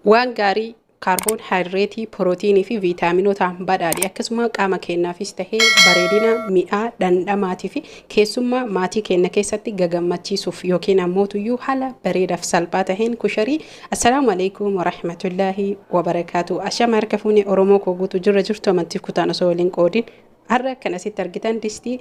Waan gaarii kaarboon hayidireetii, pirootiinii fi viitaaminotaan badhaadhe, akkasuma qaama keenyaafis tahee bareedina, mi'aa dhandhamaatii fi keessummaa maatii keenya keessatti gagammachiisuuf yookiin ammootuyyuu haala bareedaaf salphaa taheen kusharii. Assalaamu alaikum warahmatullaahi wabarakaatu. Ashama, harka fuunee Oromoo koo guutuu jirra jirtu, amantiif kutaan osoo waliin qoodin, har'a kan asitti argitan distii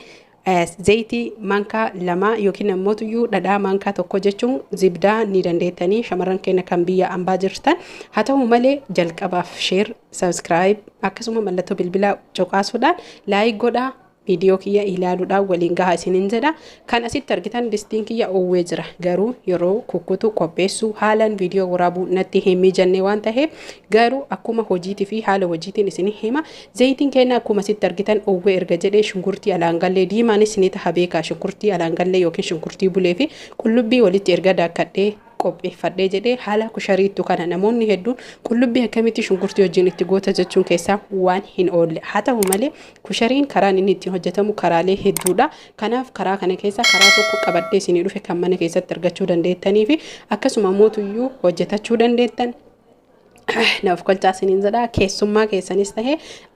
zayitii maankaa 2 yookiin ammootuyyuu dhadhaa maankaa 1 jechuun zibdaa ni dandeettanii, shamarran keenya kan biyya ambaa jirtan. Haa ta'u malee jalqabaaf share, subscribe akkasuma mallattoo bilbilaa cuqaasuudhaan like godhaa, viidiyoo kiyya ilaaluudhaan waliin gahaa isiniin jedha. Kan asitti argitan distiin kiyya oowwee jira. Garuu yeroo kukkutu qopheessuu haalaan viidiyoo waraabuu natti hin mijanne waan ta'eef, garuu akkuma hojiitii fi haala hojiitiin isin hima. Zayitiin keenya akkuma asitti argitan oowwee erga jedhee, shunkurtii alaangallee diimaanis ni taha beekaa, shunkurtii alaangallee yookiin shunkurtii bulee fi qullubbii walitti erga daakkadhee qopheeffadhee jedhee, haala kushariittu kana namoonni hedduun qullubbii akkamitti shunkurtii wajjin itti goota jechuun keessaa waan hin oolle. Haa ta'u malee kushariin karaan inni ittiin hojjetamu karaalee hedduudha. Kanaaf karaa kana keessa karaa tokko qabadhee isinii dhufe, kan mana keessatti argachuu dandeettanii fi akkasuma mootuyyuu hojjetachuu dandeettan. Naaf kolchaa isiniin jedha, keessummaa keessanis tahe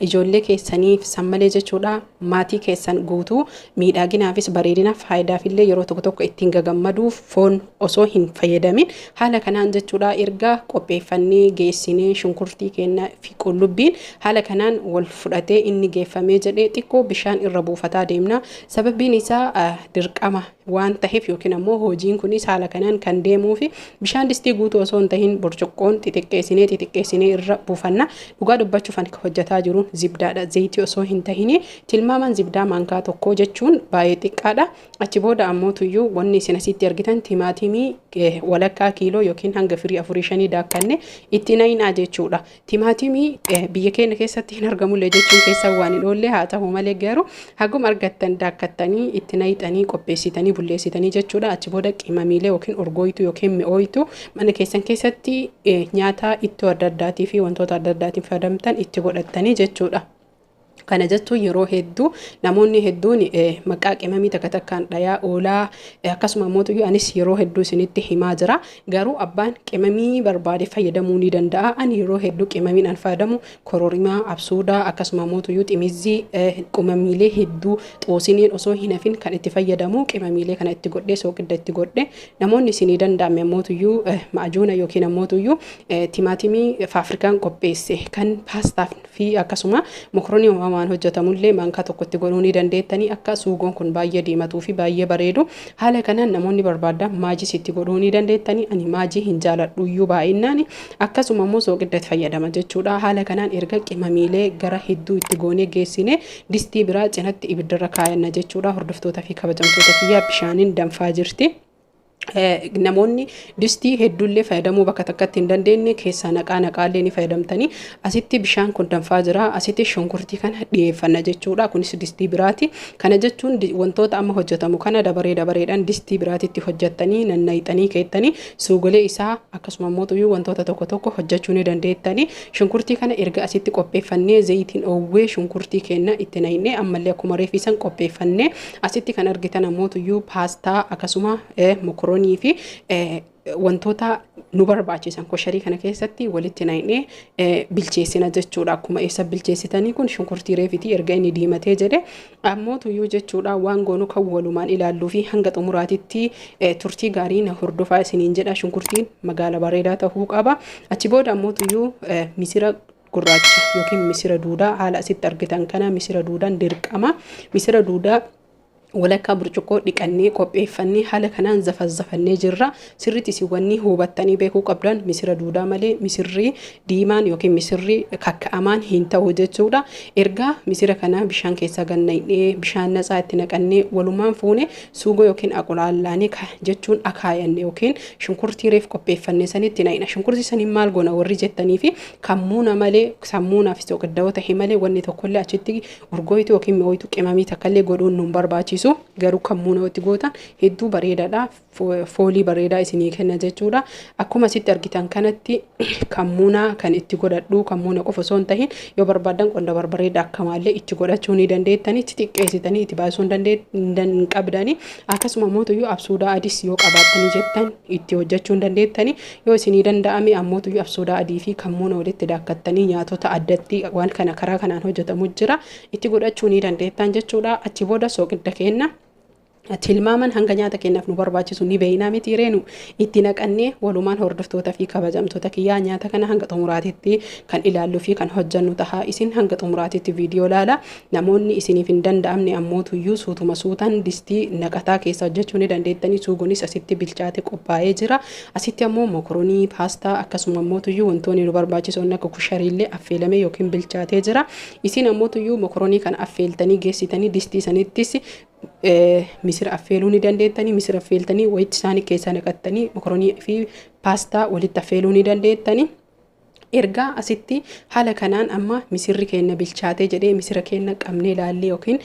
ijoollee keessaniif sammalee jechuudha, maatii keessan guutuu miidhaginaafis bareedinaaf faayidaafillee yeroo tokko tokko ittiin gagammaduuf foon osoo hin fayyadamin haala kanaan jechuudha. Erga qopheeffannee geessinee, shunkurtii keenya fi qullubbiin haala kanaan wal fudhatee inni geeffamee jedhee, xiqqoo bishaan irra buufataa deemna. Sababbiin isaa dirqama waan taheef yookiin ammoo hojiin kunis haala kanaan kan deemuu fi bishaan distii guutuu osoo hin tahin burcuqqoon xixiqqeessinee xixiqqeessinee irra buufanna. Dhugaa dubbachuuf ani hojjetaa jiru zibdaadha. Zayitii osoo hin tahin tilmaamaan zibdaa maankaa 1 jechuun baay'ee xiqqaadha. Achi booda ammoo tuyyuu wanni isin asitti argitan timaatimii walakkaa kiiloo yookiin hanga firii afurii shanii daakkanne itti nayinaa jechuudha. Timaatimii biyya keenya keessatti hin argamullee jechuun keessa waan hin oolle. Haa ta'u malee garuu haguma argattan daakkattanii itti nayixanii qopheessitanii bulleessitanii jechuudha. Achi booda qimamiilee yookiin urgooytuu yookiin mi'ooytuu mana keessan keessatti nyaata ittoo adda addaatii fi wantoota adda addaatiin fayyadamtan itti godhattanii jechuudha. Kana jechuun yeroo hedduu namoonni hedduun maqaa qimamii takka takkaan dhayaa oolaa, akkasuma immoo anis yeroo hedduu isinitti himaa jira. Garuu abbaan qimamii barbaade fayyadamuu ni danda'a. Ani yeroo hedduu qimamiin an fayyadamu kororimaa, absuudaa, akkasuma immoo ximizzii, qimamiilee hedduu xoosiniin osoo hin hafin kan itti fayyadamu qimamiilee kana itti godhee, sooqidda itti godhee. Namoonni isinii danda'ame ammoo ma'ajuuna yookiin ammoo timaatimii faafrikaan qopheesse kan paastaaf fi akkasuma mokoroonii waan hojjetamullee maankaa tokkotti godhuu ni dandeettanii, akka suugoon kun baay'ee diimatuu fi baay'ee bareedu. Haala kanaan namoonni barbaadan maajis itti godhuu ni dandeettanii. Ani maajii hin jaaladhu iyyuu baay'inaan, akkasuma immoo sooqiddatti fayyadama jechuudha. Haala kanaan erga qimamiilee gara hedduu itti goonee geessine, distii biraa cinatti ibiddarra kaayanna jechuudha. Hordoftoota fi kabajamtoota kiyyaa, bishaaniin danfaa jirti. Namoonni distii hedduullee fayyadamuu bakka takkatti hin dandeenye keessaa naqaa naqaallee ni fayyadamtanii. Asitti bishaan kun danfaa jira, asitti shunkurtii kana dhiyeeffanna jechuudha. Kunis distii biraati. Kana jechuun wantoota amma hojjetamu kana dabaree dabareedhaan distii biraatitti hojjettanii nannayixanii keettanii suugolee isaa akkasuma immoo wantoota tokko tokko hojjechuu ni dandeettanii. Shunkurtii kana erga asitti qopheeffannee, zayitiin oowwee, shunkurtii keenya itti naqnee, ammallee akkuma reefisan qopheeffannee, asitti kan argitan ammoo paastaa akkasuma mokoroonii fi wantoota nu barbaachisan kosharii kana keessatti walitti naqnee bilcheessina jechuudha. Akkuma eessa bilcheessitanii, kun shunkurtii reefiti. Erga inni diimatee jedhe ammoo tuyyuu jechuudha, waan goonu kan walumaan ilaalluu fi hanga xumuraatitti turtii gaarii na hordofaa isiniin jedha. Shunkurtiin magaala bareedaa ta'uu qaba. Achi booda ammoo tuyyuu misira gurraacha yookiin misira duudaa, haala asitti argitan kana misira duudaan dirqama. Misira duudaa walakkaa burcuqqoo dhiqannee qopheeffannee haala kanaan zafazzafannee jirra. Sirriitti isin wanni hubattanii beekuu qabdan, misira duudaa malee misirri diimaan yookiin misirri kakka'amaan hin ta'u jechuudha. Erga misira kana bishaan keessa gannaqnee, bishaan natsaa itti naqannee, walumaan fuune suugoo yookiin aqulaallaanii jechuun akaayanne yookiin shunkurtii reef qopheeffannee sanitti naqna. Shunkurtii saniin maal goona warri jettanii fi kammuuna malee, sammuunaaf soqiddaa'oo ta'e malee, wanni tokkollee achitti urgooyitu yookiin mi'ooyitu qimamii takkallee godhuun nu barbaachisu. barbaachisu. Garuu kammuuna itti gootan hedduu bareedaadha. Foolii bareedaa isinii kenna jechuudha. Akkuma asitti argitan kanatti kammuuna kan itti godhadhu kammuuna qofa osoo hin tahin, yoo barbaadan qonda barbareedaa akkamaallee itti godhachuu ni dandeettanii, itti xiqqeessitanii itti baasuu hin qabdanii. Akkasuma mootuyyuu absuudaa adiis yoo qabaattanii jettan itti hojjechuu hin dandeettanii. Yoo isinii danda'ame ammootuyyuu absuudaa adii fi kammuuna walitti daakkattanii nyaatota addatti waan kana karaa kanaan hojjetamu jira, itti godhachuu ni dandeettan jechuudha. Achi booda sooqidda kenna. Tilmaaman hanga nyaata keenyaaf nu barbaachisu ni beeynaa miti reenu, itti naqannee walumaan hordoftoota fi kabajamtoota kiyyaa nyaata kana hanga xumuraatitti kan ilaalluu fi kan hojjannu tahaa. Isin hanga xumuraatitti viidiyoo ilaala. Namoonni isiniif hin danda'amne ammootuyyuu suutuma suutan distii naqataa keessa hojjechuu ni dandeettanii. Suugonis asitti bilchaate qophaa'ee jira. Asitti ammoo mokoronii, paastaa, akkasuma ammootuyyuu wantoonni nu barbaachisoon akka kushariillee affeelamee yookiin bilchaatee jira. Isin ammootuyyuu mokoronii kana affeeltanii geessitanii distii sanittis misira affeeluu ni dandeettanii. Misira affeeltanii wayitti isaanii keessa naqattanii mokoronii fi paastaa walitti affeeluu ni dandeettanii. Ergaa asitti haala kanaan amma misirri keenya bilchaatee jedhee, misira keenya qabnee ilaallee yookiin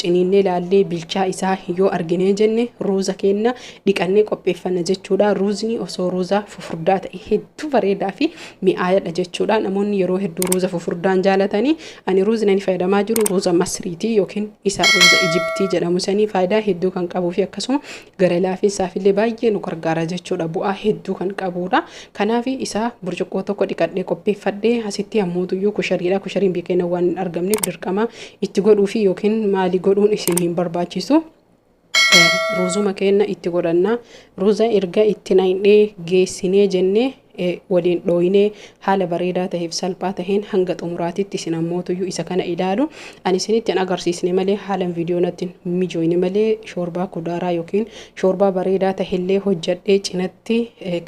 ciniinnee ilaallee bilchaa isaa yoo arginee jenne, ruuza keenya dhiqannee qopheeffanna jechuudha. Ruuzni osoo ruuza fufurdaa ta'e hedduu bareedaa fi mi'aayadha jechuudha. Namoonni yeroo hedduu ruuza fufurdaan jaalatanii, ani ruuzni ani fayyadamaa jiru ruuza Masriitii yookiin isa ruuza Ijiptii jedhamu sanii, faayidaa hedduu kan qabuu fi akkasuma gara laafinsaaf illee baay'ee nu gargaara jechuudha. Bu'aa hedduu kan qabudha. Kanaaf isa burcuqqoo tokko dhiqadhee qopheeffadhee, asitti ammoo kushariidha. Kushariin biyya keenya waan hin argamneef dirqama itti godhuu fi yookiin maalii godhuun isin hin barbaachisu. Ruuzuma keenya itti godhanna. Ruuza erga itti naqnee geessinee jennee, waliin dhooyinee haala bareedaa ta'eef salphaa taheen hanga xumuraatitti isin ammootuyyuu isa kana ilaalu. Ani isinitti hin agarsiisne malee, haalan viidiyoo natti mijoyne malee, shoorbaa kudaaraa yookiin shoorbaa bareedaa tahellee hojjadhee cinatti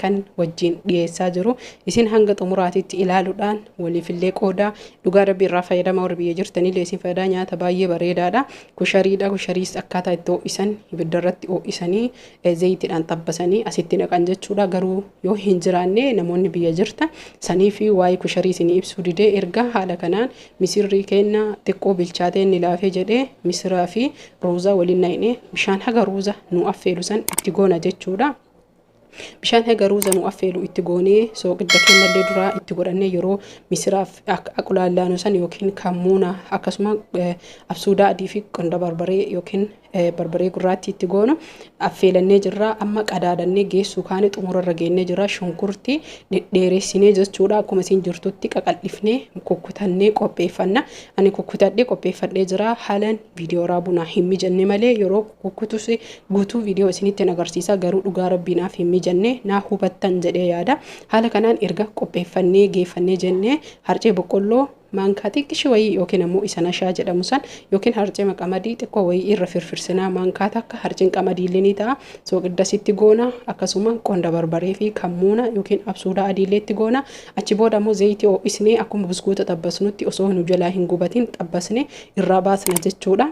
kan wajjin dhiyeessaa jiru. Isin hanga xumuraatitti ilaaluudhaan waliifillee qoodaa. Dhugaa Rabbi irraa fayyadama. Warri biyya jirtanillee isin fayyadaa. Nyaata baay'ee bareedaadha. Kushariidha. Kushariis akkaataa itti ho'isan, ibidda irratti ho'isanii zayitiidhaan xabbasanii asitti naqan jechuudha. Garuu yoo hin jiraanne, namoonni biyya jirtan sanii fi waa'ee kusharii isinii ibsuu didee. Erga haala kanaan misirri keenya xiqqoo bilchaatee inni laafee jedhee, misiraa fi ruuza waliin naqnee bishaan haga ruuza nu affeelu san itti goona jechuudha. Bishaan haga ruuza nu affeelu itti goonee, sooqidda kennallee duraa itti godhannee, yeroo misiraaf aqulaallaanu san yookiin kammuuna, akkasuma absuudaa adii fi qonda barbaree yookiin barbaree gurraattii itti goonu affeelannee jirra. Amma qadaadannee geessuu kaane xumurarra geennee jirra. Shunkurtii dhedheeressinee jechuudha, akkuma isin jirtutti qaqal'ifnee kukkutannee qopheeffanna. Ani kukkutadhee qopheeffadhee jira. Haalaan viidiyoo raabuu hin mijanne malee, yeroo kukkutus guutuu viidiyoo isinitti agarsiisa. Garuu dhugaa Rabbii naaf hin mijanne, naa hubattan jedhee yaada. Haala kanaan erga qopheeffannee geeffannee jennee, harcee boqqolloo maankaa xiqqishii wayii yookiin ammoo isa nashaa jedhamu san yookiin harcee qamadii xiqqoo wayii irra firfirsinaa. Maankaa takka harceen qamadii illee ni ta'a. Sooqidda sitti goona, akkasuma qonda barbaree fi kammuuna yookiin absuudaa adiillee itti goona. Achi booda ammoo zayitii ho'isnee akkuma buskuuta xabbasnutti osoo nu jalaa hin gubatin xabbasnee irraa baasna jechuudha.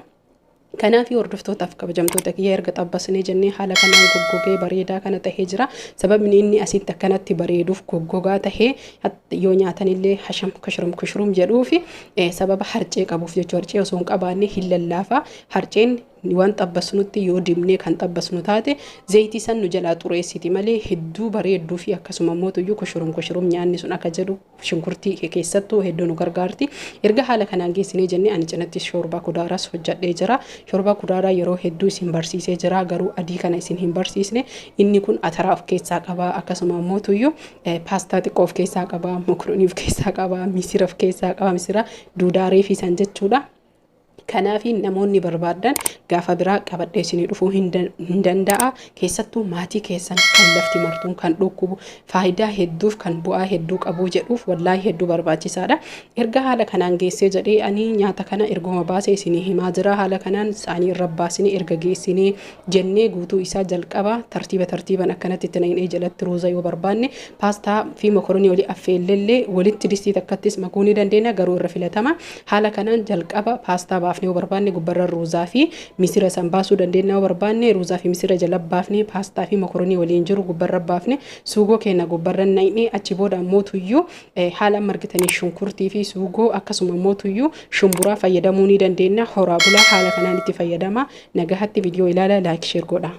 Kanaaf hordoftootaaf kabajamtoota kiyya, erga xabbasnee jennee haala kanaan goggogee bareedaa kana tahee jira. Sababni inni asitti akkanatti bareeduuf goggogaa tahee yoo nyaatanillee hasham kushurum kushurum jedhuufi sababa harcee qabuuf jechuudha. Harcee osoo hin qabaanne hin lallaafa. Harceen waan xabbasnutti yoo dibnee kan xabbasnu taate, zayitii san nu jalaa xureessiti malee hedduu bareedduu fi akkasuma immoo tuyyuu kushurum kushurum nyaanni sun akka jedhu shunkurtii keessattuu hedduu nu gargaarti. Erga haala kanaan geessinee jennee, ani cinatti shoorbaa kudaaraas hojjadhee jira. Shoorbaa kudaaraa yeroo hedduu isin barsiisee jira, garuu adii kana isin hin barsiisne. Inni kun ataraa of keessaa qaba, akkasuma immoo tuyyuu paastaa xiqqoo of keessaa qaba, mokoroonii of keessaa qaba, misira of keessaa qaba, misira duudaaree fi san jechuudha. Kanaaf namoonni barbaadan gaafa biraa qabadhee isinii dhufuu hin danda'a. Keessattuu maatii keessan kan lafti martuun kan dhukkubu, faayidaa hedduuf kan bu'aa hedduu qabu jedhuuf wallaahi hedduu barbaachisaadha. Erga haala kanaan geessee jedhee, ani nyaata kana erguma baasee isinii himaa jira. Haala kanaan saanii irra baasnee erga geessinee jennee, guutuu isaa jalqaba tartiiba tartiiban akkanatti itti naqnee, jalatti ruuza yoo barbaanne, paastaa fi mokoronii walii affeellellee walitti distii takkattis makuu ni dandeenya, garuu irra filatama. Haala kanaan jalqaba paastaa baafannaa. Baafnee yoo barbaanne gubbarra ruuzaa fi misira san baasuu dandeenya. Yoo barbaanne ruuzaa fi misira jala baafnee, paastaa fi mokoronii waliin jiru gubbarra baafne, suugoo keenya gubbarra naqnee, achi booda mootuyyuu haala amma argitanii shunkurtii fi suugoo akkasuma mootuyyuu shumburaa fayyadamuu ni dandeenya. Horaa bulaa, haala kanaan itti fayyadama. Nagahatti viidiyoo ilaala, like, share godha.